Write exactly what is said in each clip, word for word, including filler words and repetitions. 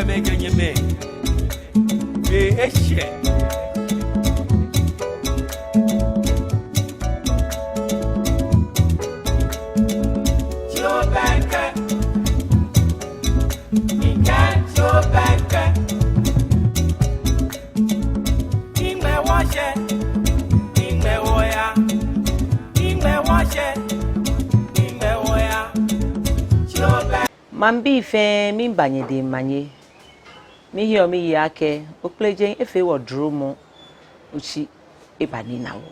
Mɛgɛ nyɛmɛi, be eshɛ. Tsi obɛŋkɛ, mikɛɛ tsi obɛŋkɛ. Iŋmɛ wɔshɛ, iŋmɛ wɔya, iŋmɛ wɔshɛ, iŋmɛ wɔya. Tsi obɛ- Maŋbii fɛɛ, miiba nyɛdɛŋ omanye. Miheɔ miyeɔ akɛ Ofe Kple Jeŋ efee wɔ duromɔ, otsi eba nina wɔ.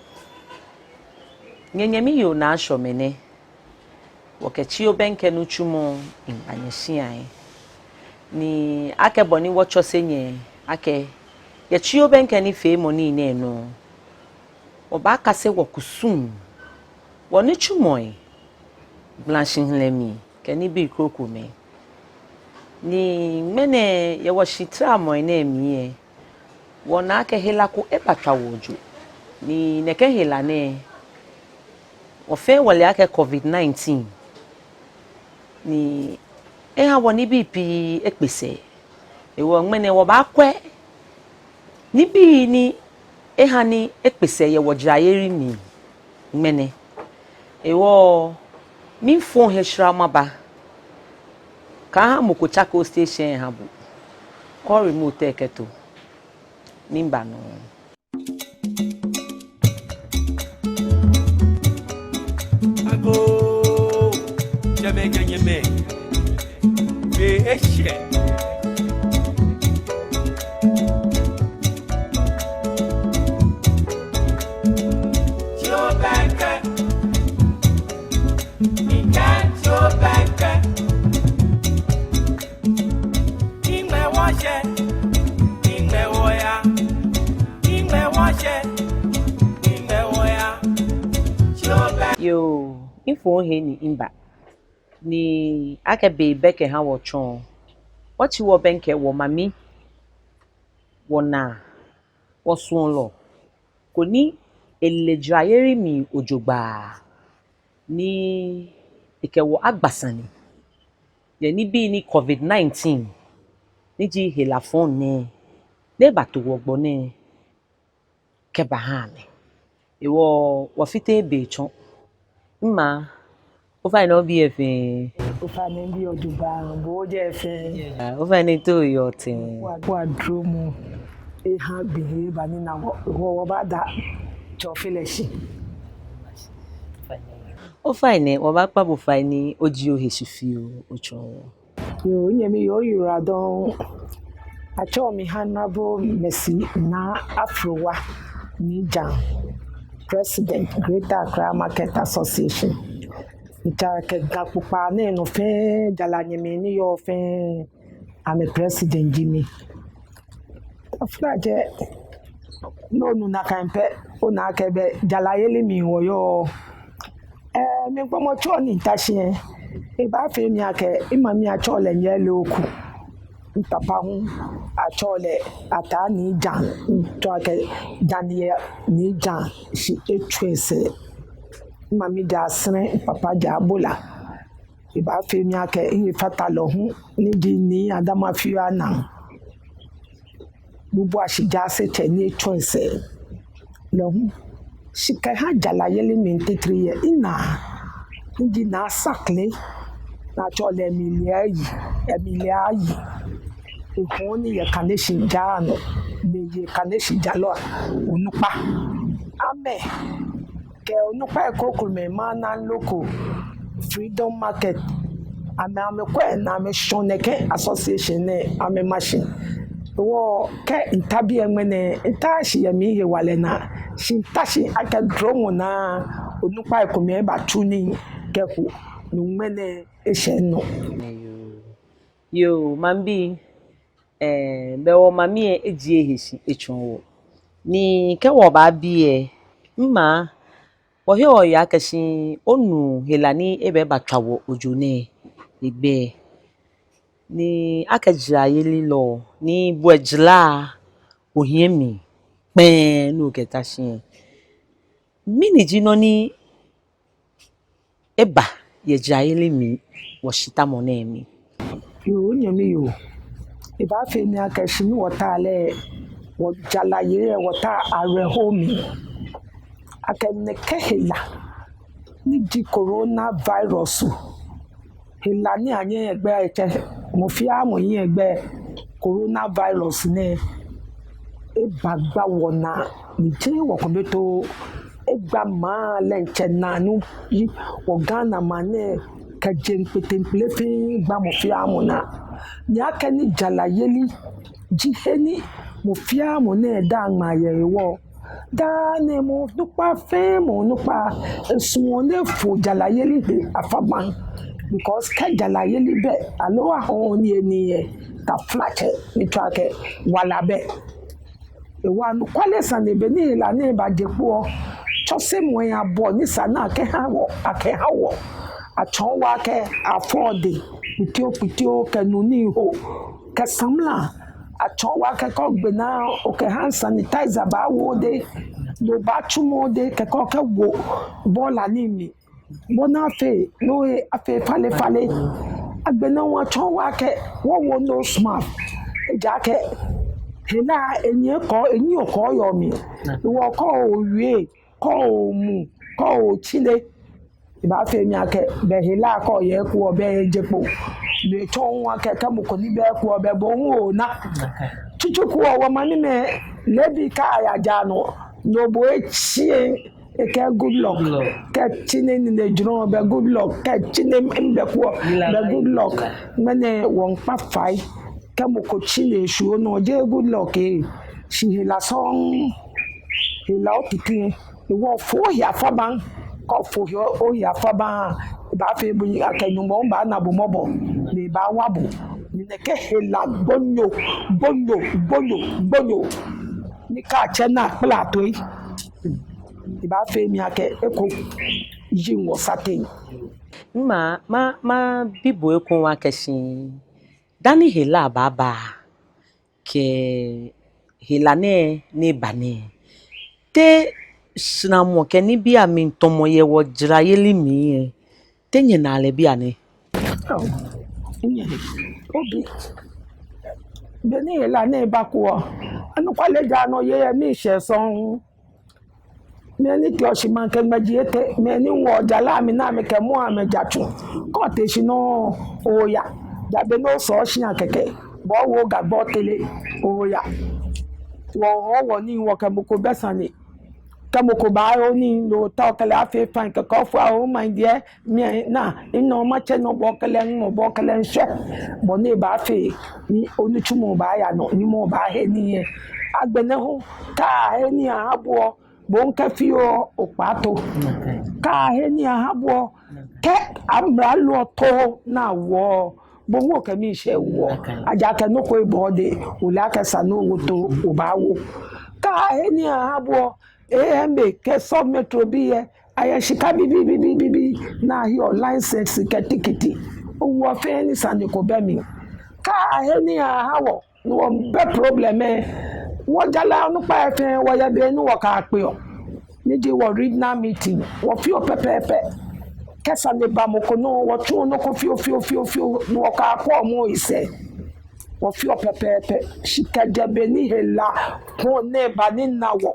Nyɛnyɛmi yoo Naa Ashɔmɛ nɛ, wɔkɛ tsi obɛŋkɛ nitsumɔ miiba nyɛshiai. Ni akɛ bɔ ni wɔtsɔse nyɛ akɛ yɛ tsi obɛŋkɛ nifeemɔ nii nɛɛ nɔ, wɔbaakase wɔkusum, wɔnitsumɔi, gbalashihilɛ mli kɛ nibii krokomɛi. Ni ŋmɛnɛ yɛ wɔshitramɔi nɛɛ mli lɛ, wɔna akɛ hela ko ebatswa wɔ ojo. Ni nɛkɛ hela nɛɛ, wɔ fɛɛ wɔle akɛ covid nineteen ni eha wɔ nibii pii ekpe sɛɛ. Hewɔ ŋmɛnɛ wɔbaakwɛ nibii ni eha ni ekpe sɛɛ yɛ wɔjarayeli mli ŋmɛnɛ. Hewɔ miifo he shra maba. Kaaha mɔ ko tsake ostation lɛ eha bo. Kɔɔ remote lɛ kɛto. Miiba nɔŋŋ. Agoo, tsɛmɛi kɛ nyɛmɛi, be eshɛ. Tsi obɛŋkɛ, mikɛɛ tsi obɛŋkɛ. Iŋmɛ wɔshɛ, iŋmɛ wɔya, iŋmɛ wɔshɛ, iŋmɛ wɔya. Yoo, mifo he ni miba. Ni akɛ be bɛ kɛha wɔtsɔ, wɔtsi wɔbɛŋkɛ wɔmami, wɔnaa, wɔsuɔlɔ ko ni ele jarayeli mli jogbaŋŋ, ni ekɛ wɔ agba sane yɛ nibii ni covid nineteen ni ji hela fɔŋ nɛɛ, ni ebato wɔ gbɔ nɛɛ kɛbaha amɛ. Hewɔ wɔfite be tsɔ. Mma, ofainɛ obii lɛ fɛɛ? Ofainɛ mibii lɛ jogbaŋŋ, bo ojɛ fɛɛ? Ah, ofainɛ te oyɔɔ tɛŋŋ? Wɔ, wɔ duromɔ eha gbi he eba nina wɔ, wɔ, wɔbaada Tsɛ Ofe lɛ shi. Ofainɛ, wɔbaakpa bo fai ni ojie ohe shi fioo otsɔɔ wɔ. Yoo, minyɛmi yoo, oyiwaladɔŋŋ. Atsɛɔ mi Honorable Mercy Naa Afrowa Nii Djan, President, Greater Accra Market Association. Mitsɛ akɛ Ga kpokpaa nɛɛ nɔ fɛɛ, jaranyɛmɛi ni yɔɔ fɛɛ, amɛ President ji mi. Taflatsɛ, ni onu nakai pɛ, ona akɛ bɛ jarayeli mli wɔyɔɔ. Ɛɛ, migbɔmɔtso ni mita shi lɛ, ebaafee mi akɛ mimami atsɛɔ lɛ Nyɛle Oku. Mipapa hu atsɛɔ lɛ Ataa Nii Djan, mitsɔɔ akɛ Djan yɛ Nii Djan shi etsɔ esɛɛ. Mimami jɛ Asɛrɛ, mipapa jɛ Abola. Ebaafee mi akɛ mihefatalɔ hu ni ji Nii Adama Fio Anang, Bubuashia Jaasetsɛ ni etsɔ esɛɛ lɛ hu. Shi kɛha jarayeli mli titri lɛ, minaa ni ji Naa Sakle, ni atsɛɔ lɛ Emily Ayi, Emily Ayi. Ehɔɔ nii yɛ Kaneshie jara nɔ, ni ji Kaneshie jalɔ onukpa. Amɛ kɛ onukpai krokomɛi, Maanan Loko, Freedom Market, amɛ, amɛkwɛ ni amɛshɔ nɛkɛ association nɛɛ amɛma shi. Hewɔ kɛ mita biɛ ŋmɛnɛ, mitaaa shi yɛ mihewalɛ naa, shi mita shi akɛ duromɔ naa onukpai komɛi batsu nii kɛho, no ŋmɛnɛ eshɛ nɔ. Yoo, maŋbii, ɛɛ, bɛ wɔmami lɛ ejie ehe shi etsɔɔ wɔ. Ni kɛ wɔba biɛ, mma, wɔheɔ wɔyeɔ akɛ shi onu hela ni ebɛ batswa wɔ ojo nɛɛ egbɛ. Ni akɛ jarayelilɔ, ni bo ojara ohiɛ mli kpɛŋŋ ni okɛta shi lɛ, mɛni ji nɔ ni eba yɛ jarayeli mli wɔshitamɔ nɛɛ mli? Yoo, minyɛmi yoo, Ebaafee mi akɛ shi ni wɔta lɛ, wɔjara yeli lɛ wɔta awerɛho mli. Akɛ nɛkɛ hela ni ji coronavirus. Hela ni anyɛɛɛ gbɛ etsɛ, mɔ fɛɛ mɔ nyɛɛɛ gbɛ coronavirus nɛɛ. Ebagba wɔnaa, ni jeee wɔkɔmɛtoo. Egba maŋ lɛ diɛŋtsɛ naa ni ji wɔ Ghana maŋ nɛɛ kɛjɛ kpeteŋkpele fɛɛ gba mɔ fɛɛ mɔ naa. Ni akɛni jarayeli ji he ni mɔ fɛɛ mɔ nɛɛ daa ŋmaa yɛ hewɔ. Daa nɛɛ mɔ onukpa fɛɛ mɔ onukpa esumɔɔ ni efo jarayeli he afabaŋ. Because kɛ jarayeli bɛ, aloo ahɔɔ ni eni yɛ, taflatsɛ ni tsɔɔ akɛ wala bɛ. Hewɔ anɔkwale sane, be ni hela nɛɛ baje kpo lɛ, tsɔsemɔ abɔ ni sa ni akɛha wɔ, akɛha wɔ. Atsɔɔ wɔ akɛ afɔde kpitiokpitio kɛ nu ni ho kɛ samla. Atsɔɔ wɔ akɛ kɛ ogbe naa okɛ hand sanitizer baawo odɛŋ, loo obaatsu mɔ odɛŋ kɛkɛ okɛwo bɔɔla nɛɛ mli. Bɔ ni afee, no he afee falefale. Agbɛnɛ hu atsɔɔ wɔ akɛ wɔwo nose mask. Ejaakɛ hela enyiɛ kɔ, enyiɛ kɔ yɔɔ mli. Hewɔ kɛ owie, kɛ omu, kɛ otsine, ebaafee mi akɛ bɛ hela kɛ oyɛ eko lɛ bɛ eje kpo. Ni etsɔɔ hu akɛ kɛ mɔ ko ni bɛ eko lɛ bɛ bo hu ona. Tsutsu ko lɛ wɔmaŋ ni mɛi leebi kɛ aya jara nɔ, no bo etsi lɛ, ekɛɛ good luck. Good luck. Kɛ tsine ni lɛ jurɔ bɛ good luck. Kɛ tsine mbɛ ko lɛ bɛ good luck. Ŋmɛnɛ wɔmiikpa fai. Kɛ mɔ ko tsine eshwie onɔ, jeee good luck ee. Shi hela sɔŋŋ. Hela otiti. Hewɔ fo ohe afabaŋ. Kɛ ofo ohe afabaŋ, ebaafee bo akɛ Nyɔŋmɔ baana bo mɔbɔ, ni ebaawa bo. Ni nɛkɛ hela gbonyo, gbonyo, gbonyo, gbonyo, ni kɛ atsɛ naa kpla toi, ebaafee mi akɛ eko ji wɔ satin. Ma, ma, mabi bo eko waa akɛ shi dani hela baaba kɛ hela nɛɛ ni eba nɛɛ, te shramɔ kɛ nibii amli tɔmɔ yɛ wɔjarayeli mli lɛ, te nyɛnaa lɛ bianɛ? Ao, nyɛ, obi, be ni hela nɛɛ bako lɛ, anɔkwale jara nɔ yɛ mishɛɛ sɔŋŋ. Mɛi ni teɔ shi maŋkɛ ŋmɛji etɛ, mɛi ni woɔ jara mli ni amɛkɛ mɔ amɛja tsu. Kɛ ote shi nɔŋŋ oya, ja be ni osɔ shi akɛkɛ, bo owo gagbɔ tele oya. Wɔhɔɔ wɔnii, wɔkɛ mɔ ko bɛ sane. Kɛ mɔ ko baahe onii loo otao okɛ lɛ afee fine kɛkɛ ofɔ awo maŋ diɛ, mɛi na, ino matsɛ nɔ bɔ kɛ lɛ ŋmɔ bɔ kɛ lɛ ŋshwɛ. Bɔ ni ebaafee ni onitsumɔ baaya nɔ, ni mɔ baahe nii lɛ. Agbɛnɛ hu, kɛ ahe nii aha bo lɛ, bo hu kɛ fioo okpaa to. Kɛ ahe nii aha bo lɛ, kɛ amralo lɛ to naa wɔ, bo hu okɛ miishɛɛ wɔ. Ejaakɛ nɔ ko ebɔ odɛŋ, ole akɛ sa ni owo too, obaawo. Kɛ ahe nii aha bo lɛ, A M A kɛ South Metro bii lɛ, ayɛ shika bibiibii ni aheɔ license kɛ tikiti. Owoɔ fɛɛ ni sane ko bɛ mli. Kɛ ahe nii aha wɔ, ni wɔbɛ problem lɛ, wɔjara onukpai fɛɛ wɔyɛ be ni wɔkɛkpeɔ, ni ji wɔ regional meeting, wɔfeɔ pɛpɛɛpɛ. Kɛ sane ba mɔ ko nɔ, wɔtsuɔ nɔ ko fioo fioo fioo fioo, ni wɔkɛkwɛɔ mɔ lɛ sɛɛ. Wɔfeɔ pɛpɛɛpɛ, shi kɛjɛ be ni hela ko nɛɛ ba ni na wɔ,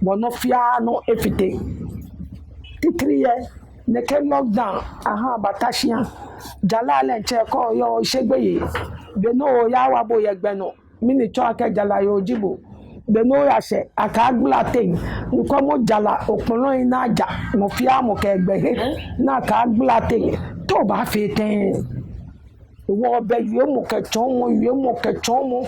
bɔ nɔ fɛɛ nɔ efite. Titri yɛ nɛkɛ lockdown, aha bata shia. Jara lɛ diɛŋtsɛ kɛ oyɔɔ osheɔ gbeyei. Be ni oyaa wa bo yɛ gbɛ nɔ, mɛni tsɔɔ akɛ jarayoo ji bo? Be ni oyashɛ, akɛɛ agbala teŋ. Nɔ ko mɔ jara, okpɔlɔ lɛ naa ja, mɔ fɛɛ mɔ kɛ egbɛhe naa, akɛɛ agbala teŋ. Te obaafee tɛŋŋ? Hewɔ bɛ wiemɔ kɛ tsɔɔmɔ, wiemɔ kɛ tsɔɔmɔ.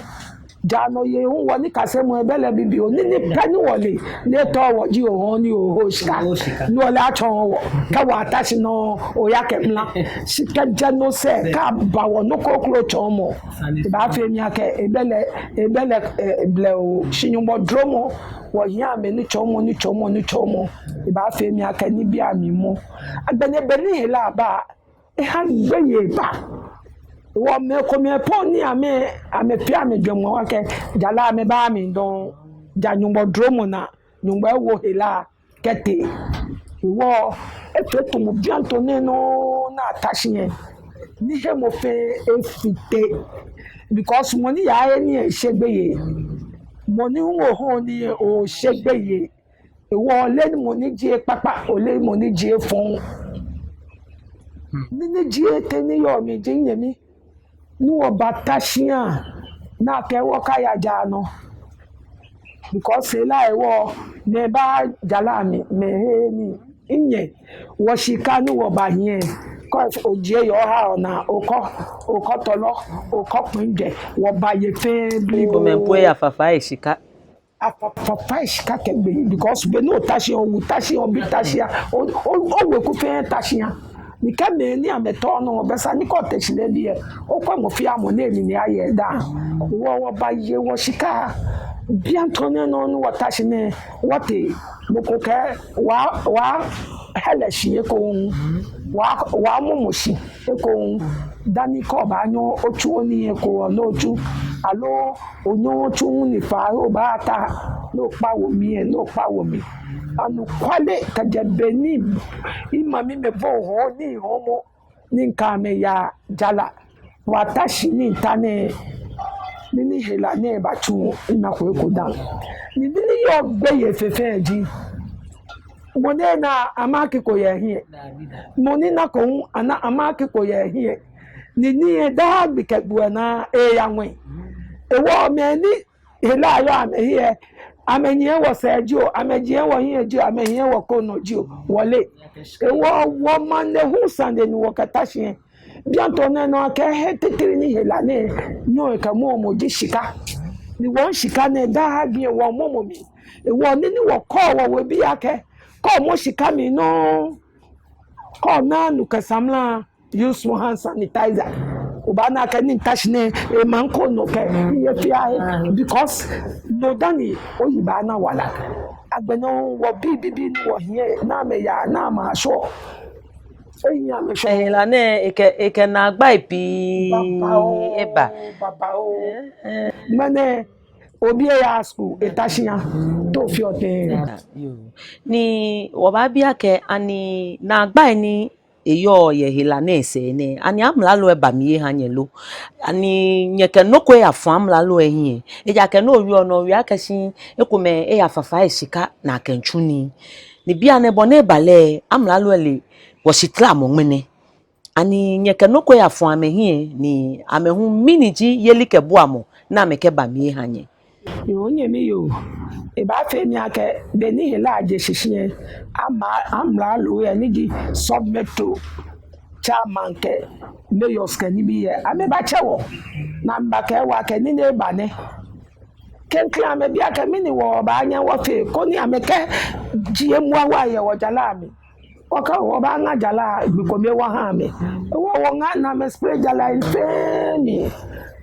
Jara nɔ yei hu, wɔnikasemɔ lɛ ebɛ lɛ bibioo. Nii ni pɛ ni wɔle, ni etɔɔ wɔ ji ohɔɔ ni oho shika. Oho shika. Ni ole atsɔɔ wɔ. Kɛ wɔta shi nɔŋŋ, oya kɛ mla. Shi kɛjɛ no sɛɛ, kɛ aba wɔ nɔ kroko tsɔɔmɔ, ebaafee mi akɛ ebɛ lɛ, ebɛ lɛ, eh, blɛoo. Shi Nyɔŋmɔ dromɔ, wɔhiɛ amɛ nitsɔɔmɔ, nitsɔɔmɔ, nitsɔɔmɔ. Ebaafee mi akɛ nibii amli mɔ. Agbɛnɛ be ni hela ba, eha gbeyei ba. Hewɔ mɛi komɛi po ni amɛ, amɛfee amɛjwɛŋmɔ akɛ jara amɛba mli dɔŋŋ. Ja Nyɔŋmɔ dromɔ naa, Nyɔŋmɔ ewo hela kɛtee. Hewɔ efee tamɔ bianɛ nɛɛ nɔŋŋ ni ata shi lɛ, nihemɔ fɛɛ efite. Because mɔ ni yaa he nii lɛ, esheɔ gbeyei. Mɔ ni hu ohɔɔ nii lɛ, osheɔ gbeyei. Hewɔ oleee mɔ ni ji ekpakpa, oleee mɔ ni ji efɔŋ. Nii ni ji etɛ ni yɔɔ mli ji, nyɛmi, ni wɔbata shi lɛ, nakai wɔkaya jara nɔ. Because hela hewɔ, mɛi baa jara mli, mɛi heee nii. Nyɛ, wɔshika ni wɔba hiɛ, kɛ ojie yɛ oha ona, okɔ, okɔ tɔlɔ, okɔ kpinjɛ, wɔbaye fɛɛ bii. Eko mɛi po eya fafa eshika. Afafa eshika kɛ gbeyei, because be ni ota shi, owu ta shi, obi ta shi, o, o, oweku fɛɛ ta shi. Ni kɛ mɛi ni amɛtɔɔ nɔ, bɛ esa ni kɛ ote shi lɛ biɛ, okwɛ mɔ fɛɛ mɔ ni enine ayɛ daa. Wɔ, wɔbaye wɔshika. Bianɛ tɔɔ nɛɛ nɔ ni wɔta shi nɛɛ, wɔtee, mɔ ko kɛɛ, wa, wa, hɛlɛ shi ekoŋŋ, wa, wa mɔmɔ shi ekoŋŋ. Dani kɛ obaanyɛ otsu onii eko lɛ, ni otsu, aloo onyɛ otsu nii faa, obaata, ni okpa wo mli lɛ, ni okpa wo mli. Anɔkwale, kɛjɛ be ni mimami mɛi po hɔɔ nii hɔɔmɔ, ni mikɛ amɛ yaa jara, wɔta shi ni mita nɛɛ, ni, ni hela nɛɛ batsu, minako eko dã. Ni, ni, ni yɔɔ gbeyei fɛɛ ji, mɔ ni naa, amɛkɛko yɛ hiɛ. Mɔ ni nako hu, ana, amɛkɛko yɛ hiɛ. Ni, ni daa gbi kɛ gbi naa, eya ŋwɛi. Hewɔ mɛi ni hela yɔɔ amɛhiɛ, amɛnyiɛ wɔsɛɛ jio, amɛnyiɛ wɔhiɛ jio, amɛnyiɛ wɔkɔnɔ jio, wɔleee. Hewɔ wɔmanehulu sane ni wɔkɛta shi lɛ, bianɛ tɔɔ nɛɛ nɔ akɛ he titri ni hela nɛɛ nyɛɔ ekɛmɔmɔɔ ji shika. Ni wɔshika nɛɛ daa gbi lɛ wɔmɔmɔɔ mli. Hewɔ nii ni wɔkɛɔ wɔwebii akɛ, kɛ omɔ shika mli nɔŋŋ, kɛ ona nu kɛ samla, use mɔ hand sanitizer. Obaana akɛ ni mita shi nɛɛ, emaŋ kɔnɔ kɛ, ni he fɛɛ he. Because no dani oyi baana wala. Agbɛnɛ wɔbii bibii ni wɔhiɛ, ni amɛyaa, ni amɛshwɛɔ. Eyi amɛshwɛɔ. Hela nɛɛ, ekɛ, ekɛ naagbai pii eba. Babaoo, babaoo. Ŋmɛnɛ, obi eyaaa skul, eta shi lɛ, te ofeɔ tɛŋŋ? Yoo. Ni wɔbaabi akɛ, ani naagbai ni eyɔɔ yɛ hela nɛɛ sɛɛ nɛɛ, ani amralo lɛ ba mli eha nyɛ lo? Ani nyɛkɛ nɔ ko eyafɔ amralo lɛ hiɛ? Ejaakɛ no oyɔɔ nɔ, oyɔɔ akɛ shi ekomɛi eyafafa eshika ni akɛtsu nii. Ni bianɛ bɔ ni eba lɛ, amralo lɛ le wɔshitramɔ ŋmɛnɛ. Ani nyɛkɛ nɔ ko eyafɔ amɛhiɛ, ni amɛ hu mɛni ji yelikɛbuamɔ ni amɛkɛba mli eha nyɛ? Yoo, nyɛmi yoo, ebaafee mi akɛ, be ni hela je shishi lɛ, amɛ, amralo lɛ ni ji sub-metro chairman kɛ mayors kɛ nibii lɛ, amɛbatsɛ wɔ, ni amɛbakɛɛ wɔ akɛ nii ni eba nɛ. Klɛŋklɛŋ amɛbi akɛ mɛni wɔbaanyɛ wɔfee koni amɛkɛjie mɔ awa yɛ wɔjara mli. Wɔkɛɛ wɔbaaŋa jara gbi kome wɔha amɛ. Hewɔ wɔŋa ni amɛ-spray jara lɛ fɛɛ mli.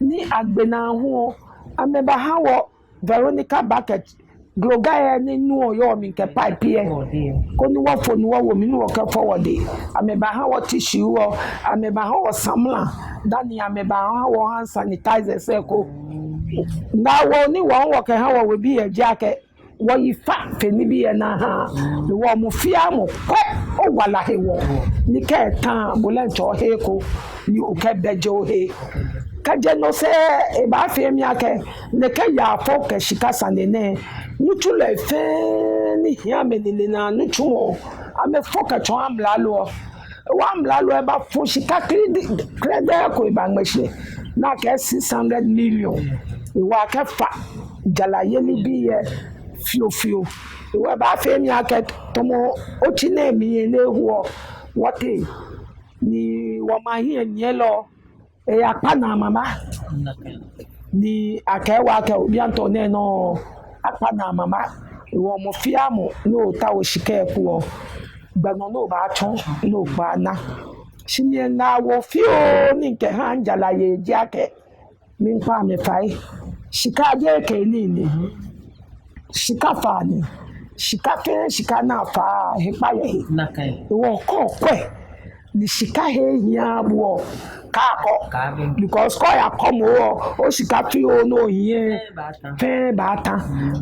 Ni agbɛnɛ hu lɛ, amɛbaha wɔ Veronica bucket, glogai lɛ ni nu lɛ yɔɔ mli kɛ pipe lɛ, koni wɔfo ni wɔwo mli ni wɔkɛfɔ wɔdɛŋ. Amɛbaha wɔ tissue lɛ, amɛbaha wɔ samla, dani amɛbaha wɔ hand sanitizers lɛ eko. Ŋaawoo ni wɔ hu wɔkɛha wɔwebii lɛ ji akɛ, wɔyi fa fe nibii lɛ ni aha. Hewɔ mɔ fɛɛ mɔ kwɛ owala hewɔ. Ni kɛ eta, bo lɛ mitsɛ ohe eko, ni okɛbɛje ohe. Kɛjɛ no sɛɛ, ebaafee mi akɛ, nɛkɛ yaafo kɛ shika sane nɛɛ, nitsulɔi fɛɛ ni hiɛ amɛnine naa nitsumɔ, amɛfo kɛtsɔɔ amralo lɛ. Hewɔ amralo lɛ bafo shika krɛdɛɛ, krɛdɛɛ ko ebaŋmɛ shi, ni akɛɛ six hundred million. Hewɔ akɛfa jarayeli bii lɛ fiofio. Hewɔ ebaafee mi akɛ tamɔ otsi nɛɛ mli lɛ, nɛɛ hu lɛ, wɔtee ni wɔmaŋ hiɛnyiɛlɔ lɛ, eyakpa naa mama. Ni akɛɛ wɔ akɛ bianɛ tɔɔ nɛɛ nɔ, akpa naa mama. Hewɔ mɔ fɛɛ mɔ ni otaoɔ shika lɛ eko lɛ, gbɛ nɔ ni obaatsɔ ni okpa na. Shi mi ŋaawoo fioo ni mikɛha jarayeli ji akɛ, miikpa amɛ fai. Shika jeee kɛ nii ni. Shika faa ni. Shika fɛɛ shika ni afaa, hekpa yɛ he. Hewɔ kɛ okwɛ ni shika he hiaa bo lɛ, kaakɔ. Because kɛ oyakɔ moŋ lɛ, oshika fioo ni ohiɛ fɛɛ baata.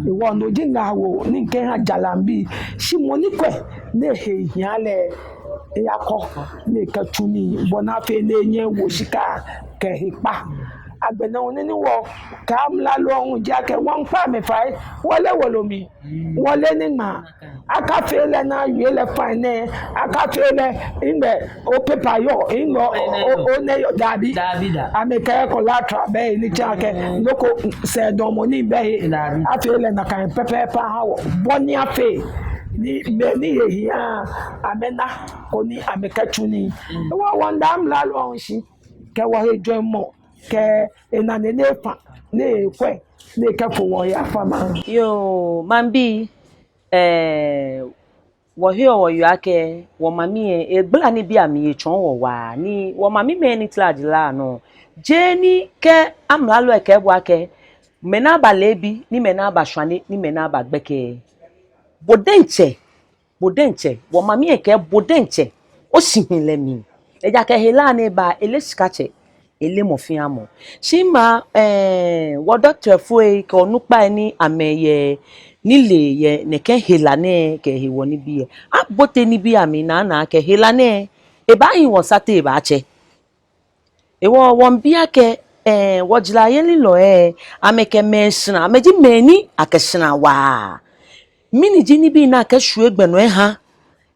Hewɔ no ji ŋaawoo ni mikɛha jarabii. Shi mɔ ni kwɛ ni ehe hiaa lɛ, eyakɔ ni ekɛtsu nii, bɔ ni afee ni enyɛ ewo shika kɛ hekpa. Agbɛnɛ hu nii ni wɔkɛɛ amralo hu ji akɛ wɔmiikpa amɛ fai, wɔle wolo mli, wɔle niŋmaa. Akafee lɛ ni awie lɛ fine nɛɛ, akafee lɛ, nɛgbɛ o paper yɔɔ, nɛgbɛ o, o, o, o nɛ yɔɔ, dabi. Dabi da. Amɛkɛɛ collateral bɛ he ni tsɔɔ akɛ nɔ ko sɛɛdamɔ nii bɛ he. Dabi. Afee lɛ nakai pɛpɛɛpɛ aha wɔ. Bɔ ni afee ni mɛi ni he hiaa amɛna koni amɛkɛtsu nii. Wɔ, wɔmiida amralo hu shi kɛ wɔhejɔɔmɔ kɛ enane ni efã, ni ekwɛ, ni ekɛfo wɔhe afabaŋ. Yoo, maŋbii, eh, wɔheɔ wɔyeɔ akɛ wɔmami lɛ, egbala nibii amli etsɔɔ wɔ waa, ni wɔmamimɛi ni tara jara nɔ, jeee ni kɛ amralo lɛ kɛɛ bo akɛ, mɛi ni aba leebi, ni mɛi ni aba shwane, ni mɛi ni aba gbɛkɛ. Bo diɛŋtsɛ, bo diɛŋtsɛ, wɔmami lɛ kɛɛ bo diɛŋtsɛ, oshi hiɛ lɛ mli. Ejaakɛ hela ni eba, ele shika tsɛ, ele mɔ fɛɛ mɔ. Shi ma, eh, wɔ doctorfoi kɛ onukpai ni amɛyɛ nilee yɛ nɛkɛ hela nɛɛ kɛ hewɔ nibii lɛ, abote nibii amli ni ana akɛ hela nɛɛ, ebaahi wɔ sa tɛ ebaatsɛ. Hewɔ wɔmiibi akɛ, eh, wɔjarayelilɔi lɛ, amɛkɛ mɛi shara, amɛji mɛi ni akɛshara waa. Mɛni ji nibii ni akɛshwie gbɛ nɔ eha?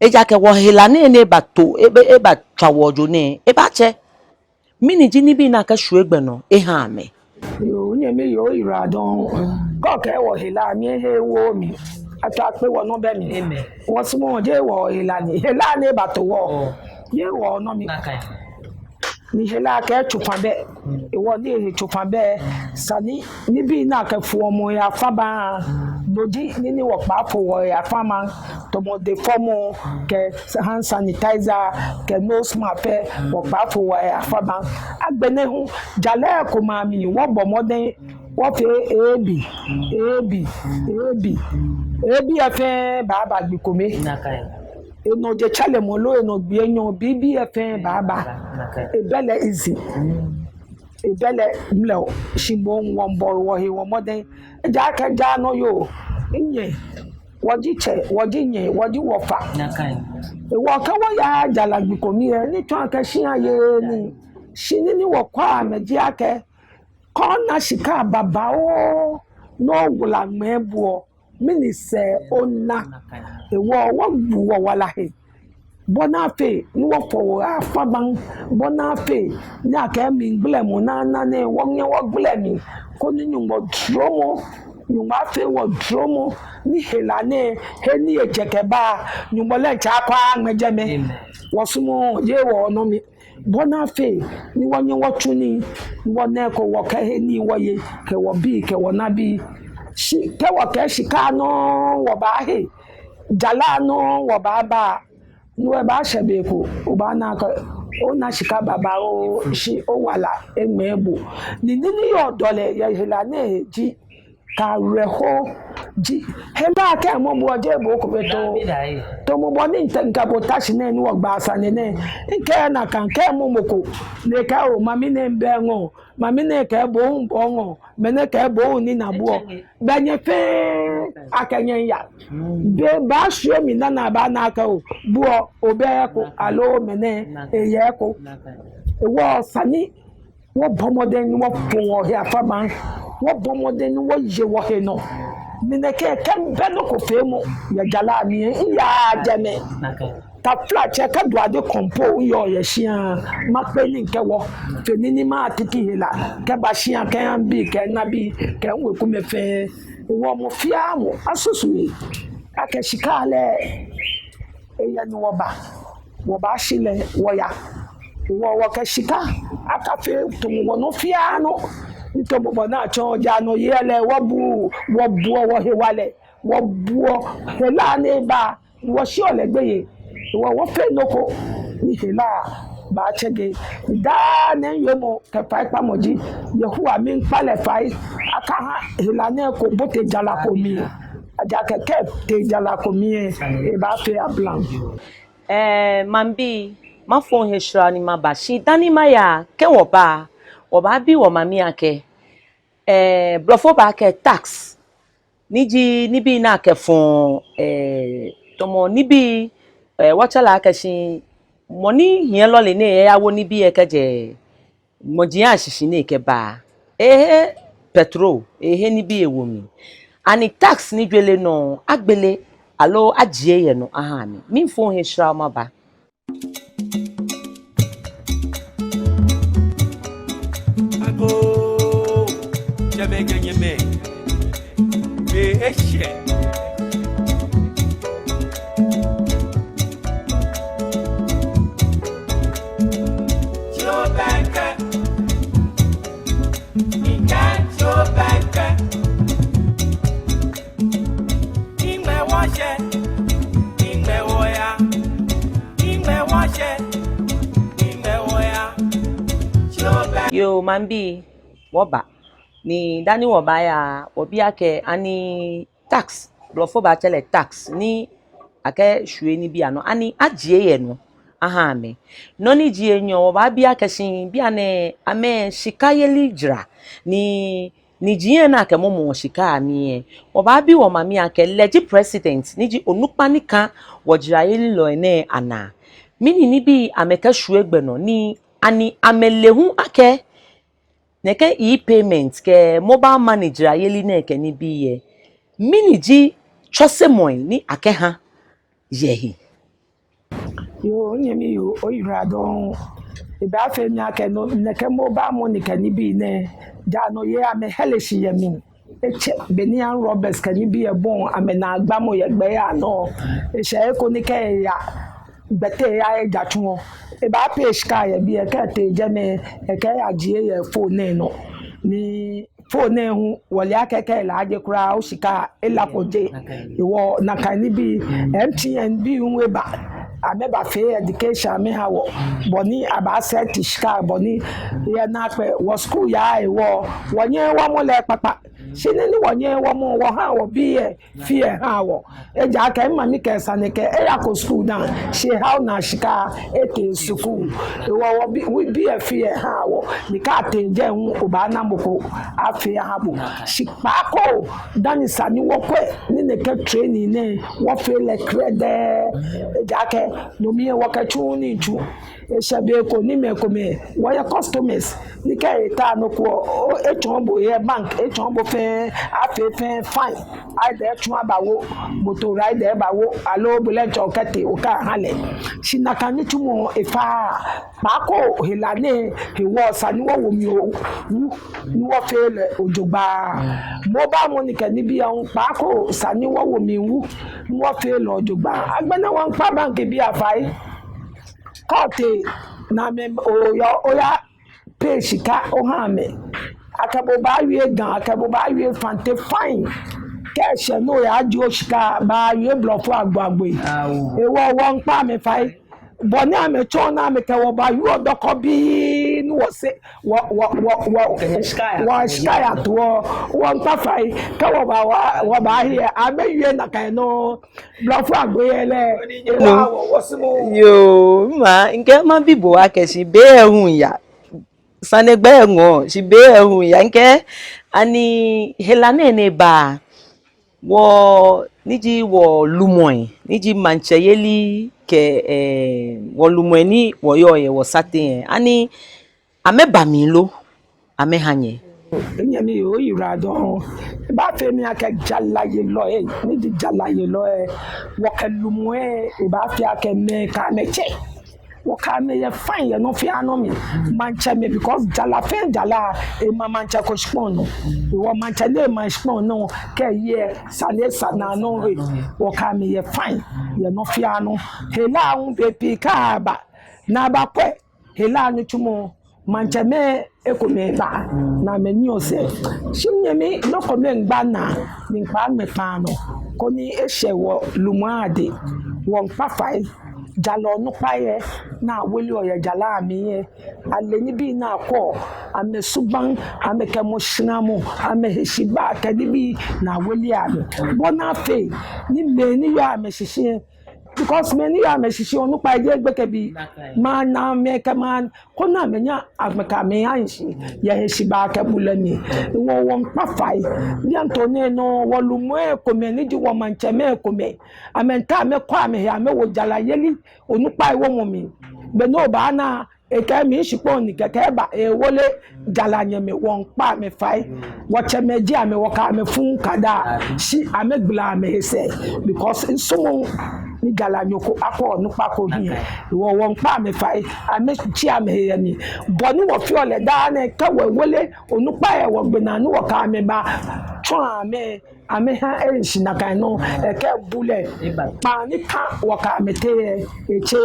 Ejaakɛ wɔhela nɛɛ ni ebato, eba, ebatswa wɔ ojo nɛɛ, ebaatsɛ. Mɛni ji nibii ni akɛshwie gbɛ nɔ eha amɛ? Yoo, nyɛmi yoo, oyiwaladɔŋŋ. Kɛ okɛɛ wɔhela, mihe wo mi. Atswa akpe, wɔnɔ bɛ mli. Wɔsumɔɔ jeee wɔhela ni, hela ni ebato wɔ. Jeee wɔnɔ mli. Ni hela kɛ tsofa bɛ. Hewɔ ni ehe tsofa bɛ, esa ni nibii ni akɛfoɔ mɔ he afabaŋ, no ji nii ni wɔkpaafo wɔhe afabaŋ, tamɔ dɛŋfɔmɔ, kɛ hand sanitizer, kɛ nose mask fɛɛ, wɔkpaafo wɔhe afabaŋ. Agbɛnɛ hu, jalai komɛi amli, wɔbɔ mɔdɛŋ wɔfee ebii, ebii, ebii. Ebii lɛ fɛɛ baaba gbi kome. Enɔ jetsɛremɔ loo enɔ gbi enyɔ, bibii lɛ fɛɛ baaba. Ebɛ lɛ easy. Ebɛ lɛ mlɛo, shi moŋ wɔmiibɔ wɔhe mɔdɛŋ. Ejaakɛ ja nɔ yoo, nyɛ, wɔji tsɛ, wɔji nyɛ, wɔji wɔfa. Hewɔ kɛ wɔya jara gbi kome lɛ, ni tsɔɔ akɛ shia yeee nii. Shi nii ni wɔkɛɔ amɛ ji akɛ, kɛ ona shika babaoo ni owala ŋmɛɛ bo lɛ, mɛni sɛɛ ona? Hewɔ wɔbu wɔwala he, bɔ ni afee ni wɔfo wɔhe afabaŋ, bɔ ni afee ni akɛ mligbalamɔ ni ana nɛɛ wɔŋa wɔgbala mli, koni Nyɔŋmɔ duromɔ, Nyɔŋmɔ afee wɔ duromɔ, ni hela nɛɛ, he ni ejɛ kɛba, Nyɔŋmɔ lɛ diɛŋtsɛ akɔ aŋmɛ jɛmɛ. Wɔsumɔɔ, jeee wɔnɔ mli. Bɔ ni afee ni wɔnyɛ wɔtsu nii, ni wɔna eko wɔkɛhe nii wɔye, kɛ wɔbii, kɛ wɔnabii. Shi kɛ wɔkɛɛ shika nɔŋŋ wɔbaahe, jara nɔŋŋ wɔbaaba, ni wɔbaashɛ be ko, obaana akɛ ona shika babaoo, shi owala eŋmɛɛ bo. Ni nii ni yɔɔ dɔlɛ yɛ hela nɛɛ he ji, kɛ awerɛho ji, hela kɛ emɔ bo lɛ jeee bo kome too. Tamɔ bɔ ni mikɛ bo ta shi nɛɛ ni wɔgba sane nɛɛ, mikɛɛ nakai kɛ emɔ mɔ ko, ni ekɛɛ oo, mami nɛɛ miibɛ ŋɔɔ, mami nɛɛ kɛɛ bo hu bo ŋɔɔ, mɛnɛ kɛɛ bo hu ni na bo lɛ. Bɛ nyɛ fɛɛ akɛ nyɛya. Be baashwie mli ni abaana akɛ oo, bo lɛ obɛ eko, aloo mɛnɛ eyɛ eko. Hewɔ esa ni wɔbɔ mɔdɛŋ ni wɔfo wɔhe afabaŋ. Wɔbɔ mɔdɛŋ ni wɔye wɔhe nɔ. Ni nɛkɛ kɛ mibɛ nɔ ko feemɔ yɛ jara mli lɛ, miyaaa jɛmɛ. Taflatsɛ, kɛ duade kɔŋ po miyɔɔ yɛ shia, makpe ni mikɛ wɔ fe nii ni matiti hela. Kɛba shia kɛha mibii kɛ minabii kɛ miwekumɛi fɛɛ. Hewɔ mɔ fɛɛ mɔ asusu he akɛ shika lɛ, eyɛ ni wɔba, wɔbaashi lɛ wɔya. Hewɔ wɔkɛ shika akafee tamɔ wɔnɔ fɛɛ nɔ. Ni tamɔ bɔ ni atsɔɔ, ja nɔ yɛ lɛ, wɔbu, wɔbuɔ wɔhewalɛ, wɔbuɔ hela ni eba, wɔsheɔ lɛ gbeyei. Hewɔ wɔfee nɔ ko ni hela baatsɛge. Daa nɛɛ miwiemɔ kɛ faikpamɔ ji, Yehowa, miikpa lɛ fai, akaha hela nɛɛ eko bote jara ko mli. Ejaakɛ kɛ etee jara ko mli lɛ, ebaafee ablaŋ. Ɛɛ, maŋbii, mafo mihe shra ni maba. Shi dani maya, kɛ wɔba, wɔbaabi wɔmami akɛ, ɛɛ, blɔfo baakɛɛ tax, ni ji nibii ni akɛfɔɔ, ɛɛ, tamɔ nibii, ɛɛ, wɔtsɛ lɛ akɛ shi mɔ ni hiɛ lɔle ni eyawo nibii lɛ kɛjɛ ŋmɔji ashishi ni ekɛba. Ehe petrol, ehe nibii ewo mli. Ani tax ni jwere nɔ, agbele aloo ajie yɛ nɔ aha mi? Miifo he shra maba. Agoo, jɛmɛ kɛ nyɛmɛi, be eshɛ. Tsi obɛŋkɛ, mikɛɛ tsi obɛŋkɛ. Nɛgbɛ wɔshɛ, nɛgbɛ wɔyaa, nɛgbɛ wɔshɛ, nɛgbɛ wɔyaa. Yoo, maŋbii, wɔba. Ni dani wɔbaya, wɔbi akɛ ani tax, blɔfo baatsɛ lɛ tax, ni akɛshwie nibii anɔ, ani ajie yɛ nɔ aha amɛ? Nɔ ni ji enyɔ, wɔbaabi akɛ shi bianɛ amɛshikayeli jara, ni ni ji yɛ naa kɛ mɔ mɔ shika amli yɛ. Wɔbaabi wɔmami akɛ lɛ ji president, ni ji onukpa ni kã wɔjarayelilɔi nɛɛ anaa. Mɛni nibii amɛkɛshwie gbɛ nɔ, ni ani amɛle hu akɛ nɛkɛ e-payment kɛ mobile money jarayeli nɛɛ kɛ nibii yɛ, mɛni ji tsɔsemɔi ni akɛha yɛ he? Yoo, nyɛmi yoo, oyiwaladɔŋŋ. Ebaafee mi akɛ nɔ, nɛkɛ mobile money kɛ nibii nɛɛ, ja nɔ yɛ amɛhɛle shi yɛ mli. Etsɛ, be ni armed robbers kɛ nibii ebɔi amɛnaagbamɔ yɛ gbɛ ya nɔ. Eshɛ eko ni kɛ eya gbɛte ya eja tsuɔ. Ebaa-pay shika yɛ biɛ, kɛ etee jɛmɛ, ekɛyajie yɛ phone nɛɛ nɔ. Ni phone nɛɛ hu, wɔle akɛ kɛ elaaje kwraa, oshika elako je. Hewɔ nakai nibii, M T N bii hu eba. Amɛbafee education amɛha wɔ. Bɔ ni abaa-set shika, bɔ ni yɛ naakpɛɛ wɔ school yaa hewɔ, wɔnyɛɛɛ wɔmɔ lɛ kpakpa. Shi nɔ ni wɔnyɛɛɛ wɔmɔ, wɔhaa wɔbii lɛ fee haa wɔ. Ejaakɛ mimami kɛɛ sane akɛ eyako school dã, shi ehaoɔ naa shika etee school. Hewɔ wɔbii, wɔbii lɛ fee haa wɔ. Ni kɛ atee jɛi hu obaana mɔ ko afee aha bo. Shi kpaako dani esa ni wɔkwɛ ni nɛkɛ training nɛɛ wɔfee lɛ krɛdɛɛ. Ejaakɛ no mli lɛ wɔkɛtsuuu nii tsu. Eshɛ be ko ni mɛi komɛi, wɔyɛ customers ni kɛ eta nɔ ko, o, etsɔɔ bo yɛ bank, etsɔɔ bo fɛɛ, afee fɛɛ fine. Either etsu abawo, motor rider abawo, aloo bo lɛ etsɔɔ kɛtee okɛha lɛ. Shi nakai nitsumɔ efaaa. Kpaako hela nɛɛ hewɔ esa ni wɔwo mli wu ni wɔfee lɛ jogbaŋŋ. Mobile money kɛ nibii hu kpaako esa ni wɔwo mli wu ni wɔfee lɛ jogbaŋŋ. Agbɛnɛ wɔmiikpa bank bii afai. Kɛ otee ni amɛ, oya, oya-pay shika oha amɛ, akɛ bo baawie Ga, akɛ bo baawie Fante, fine. Kɛ eshɛ ni oyajie oshika, baawie blɔfo agbo agbo. Hewɔ wɔmiikpa amɛ fai. Bɔ ni amɛtsɔɔ ni amɛkɛ wɔ baawie dɔkɔ bii ni wɔsɛɛ, wɔ, wɔ, wɔ, wɔ, wɔshika yatoɔ, wɔmiikpa fai. Kɛ wɔba, wɔ, wɔbaahe lɛ, amɛwie nakai nɔŋŋ. Blɔfo agbo yɛ lɛ. No. Yoo, ma, mikɛɛ mabi bo akɛ shi be lɛ hu yaa. Sane gbɛ ŋɔɔ, shi be lɛ hu yaa. Mikɛɛ ani hela nɛɛ ni eba, wɔ, ni ji wɔlumɔi, ni ji maŋtsɛyeli kɛ, eh, wɔlumɔi ni wɔyɔɔ yɛ wɔsateŋ lɛ, ani amɛba mli lo, amɛha nyɛ? Nyɛmi yoo, oyiwaladɔŋŋ. Ebaafee mi akɛ jarayelɔi, ni ji jarayelɔi, wɔkɛ lumɔi, ebaafee akɛ mɛi kɛ amɛtsɛ. Wɔkɛ amɛ yɛ fine yɛ nɔ fɛɛ nɔ mli. Maŋtsɛmɛi, because jara fɛɛ jara, ema maŋtsɛ ko shikpɔŋ nɔ. Hewɔ maŋtsɛ ni ema shikpɔŋ nɔ, kɛ eyɛ sane esa naa nɔ he, wɔkɛ amɛ yɛ fine yɛ nɔ fɛɛ nɔ. Hela hu bei pii kɛ aba, ni abakwɛ hela nitsumɔ, maŋtsɛmɛi ekomɛi baa ni amɛnyiɛ osɛɛ. Shi nyɛmi, nɔ ko miigba naa ni mikpaa ŋmɛ kpaa nɔ, koni eshɛ wɔlumɔi adɛŋ. Wɔmiikpa fai, jara onukpai lɛ ni awoleɔ yɛ jara amli lɛ, ale nibii ni akwɛɔ, amɛsubaŋ, amɛkɛ mɔ shramɔ, amɛheshibaa kɛ nibii ni awoleɔ amɛ. Bɔ ni afee ni mɛi ni yɔɔ amɛshishi lɛ, because mɛi ni yɔɔ amɛshishi lɛ, onukpai jeee gbekɛbii. Maŋ naa amɛkɛ maŋ, koni amɛnyɛ amɛkɛ amɛhiɛ ahi shi yɛ heshibaa kɛ bulɛ mli. Wɔ, wɔmiikpa fai. Bianɛ tɔɔ nɛɛ nɔŋŋ, wɔlumɔi komɛi ni ji wɔmaŋtsɛmɛi komɛi, amɛmiitao amɛkɔ amɛhe amɛwo jarayeli onukpai womɔ mli. Be ni obaana Ekɛɛ mishikpɔŋ ni kɛkɛ eba, ewole jaranyɛmɛi, wɔmiikpa amɛ fai. Wɔtsɛmɛi ji amɛ, wɔkɛ amɛ fuu kadaa. Shi amɛgbala amɛhe sɛɛ. Because misumɔɔɔ ni jaranyo ko akɔ onukpa ko hiɛ. Wɔ, wɔmiikpa amɛ fai. Amɛtsi amɛhe yɛ mli. Bɔ ni wɔfeɔ lɛ daa nɛɛ, kɛ wɔwole onukpa yɛ wɔgbɛ naa ni wɔkɛ amɛ baatsɔ amɛ, amɛha ehi shi nakai nɔŋŋ, ekɛ bulɛ kpaa ni ka wɔkɛ amɛteŋ yɛ etsɛ,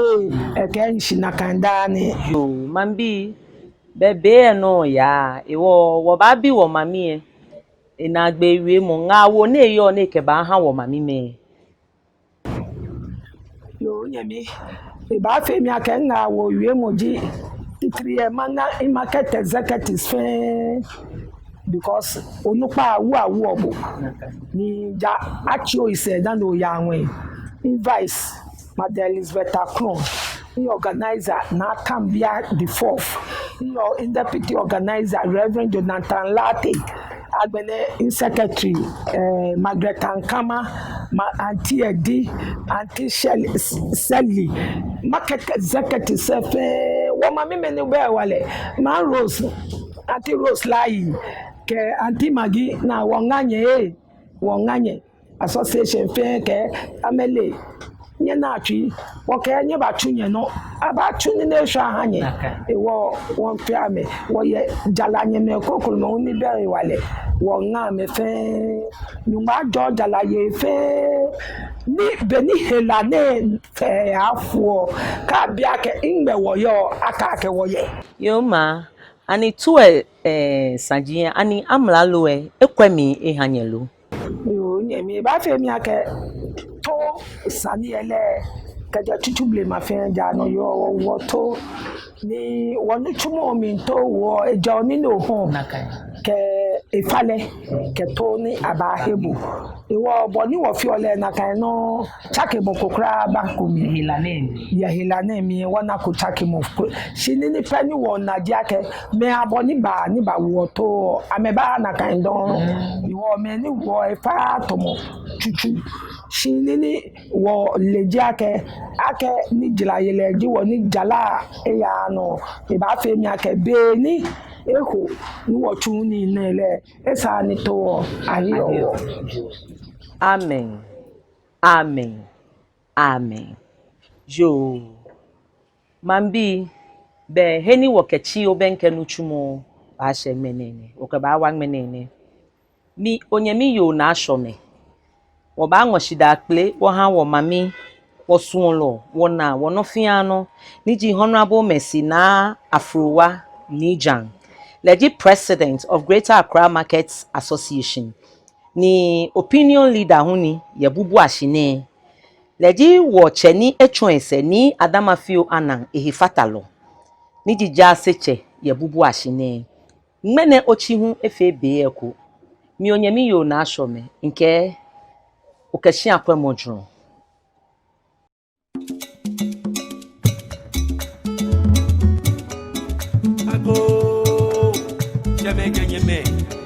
ekɛ ehi shi nakai daa nɛɛ. Yoo, maŋbii, bɛ be lɛ nɔŋŋ yaa, ewɔ, wɔbaabi wɔmami lɛ, enaagbee wiemɔ, ŋaawoo ni eyɔɔ ni ekɛbaaha wɔmamimɛi. Yoo, nyɛmi, ebaafee mi akɛ ŋaawoo wiemɔ ji, titri lɛ mana market executives fɛɛ, because onukpa awu awu obo. Ni ja atsi oyi sɛɛ dani oya ŋwɛi. Invite Mother Elizabeth Akron, ni organizer Naa Kambia the fourth, ni deputy organizer Reverend Jonathan Lartey, agbɛnɛ secretary, eh, Margaret Ankama, ma Auntie Edi, Auntie Shirley, Sally, market executives fɛɛ, wɔmamimɛi ni bɛ hewalɛ, Ma Rose, Auntie Rose Layi, kɛ Auntie Maggie, naa wɔŋa nyɛ ee, wɔŋa nyɛ. Association fɛɛ kɛ amɛle nyɛnaa tsui, wɔkɛɛ nyɛbatsu nyɛnɔ, abatsu nii ni eshwɛ aha nyɛ. Ewɔ, wɔmiifee amɛ, wɔyɛ jaranyɛmɛi krokomɛi hu ni bɛ hewalɛ, wɔŋa amɛ fɛɛ. Nyɔŋmɔ ajɔɔ jarayei fɛɛ, ni beni hela nɛɛ fɛɛ afu lɛ, kɛ abi akɛ nɛgbɛ wɔyɔɔ, akɛɛ akɛ wɔyɛ. Yoo, Ma, ani tu lɛ, eh, saji lɛ, ani amralo lɛ ekwɛ mli eha nyɛ lo? Yoo, nyɛmi, ebaafee mi akɛ Too sane lɛ, kɛjɛ tsutsu blema fɛɛ ja nɔ, yoo, wɔ, wɔ Too. Ni wɔnitsumɔ mli Too wɔ, ejɛ onine ohɔɔ kɛ efalɛ kɛ Too ni abaahe bo. Ewɔ, bɔ ni wɔfeɔ lɛ nakai nɔŋŋ, tsakemɔ ko kwraa bako mli. Yɛ hela nɛɛ mli wɔnako tsakemɔ ko. Shi nii ni pɛ ni wɔna ji akɛ mɛi abɔ ni ba, ni bawo Too, amɛbaaa nakai dɔŋŋ. Ewɔ, mɛi ni woɔ efa tamɔ tsutsu. Shi nii ni wɔle ji akɛ, akɛni jarayelɔi ji wɔ ni jara eyaa nɔ, ebaafee mi akɛ beni eho ni wɔtsu nii nɛɛ lɛ, esa ni Too ahe wɔ. Amen. Amen. Amen. Yoo. Maŋbii, bɛ he ni wɔkɛtsi obɛŋkɛ nitsumɔ baashɛ ŋmɛnɛ nɛ, wɔkɛbaawa ŋmɛnɛ nɛ. Mi onyɛmi yoo Naa Ashɔmɛ. Wɔbaaŋɔ shidaa kpele wɔha wɔmami, wɔsuɔlɔ, wɔnaa, wɔnɔfianɔ, ni ji Honorable Mercy Naa Afrowa Nii Djan. Lɛ ji President of Greater Accra Markets Association. Ni opinion leader hu ni yɛ Bubuashi nɛɛ. Lɛ ji wɔtsɛ ni etsɔ esɛɛ, Nii Adama Fio Anang ehefatalɔ, ni ji jaasetsɛ yɛ Bubuashi nɛɛ. Ŋmɛnɛ otsi hu efee be eko. Mi onyɛmi yoo Naa Ashɔmɛ, mikɛɛ okɛ shia kwɛmɔ jurɔ. Agoo, jɛmɛ kɛ nyɛmɛi.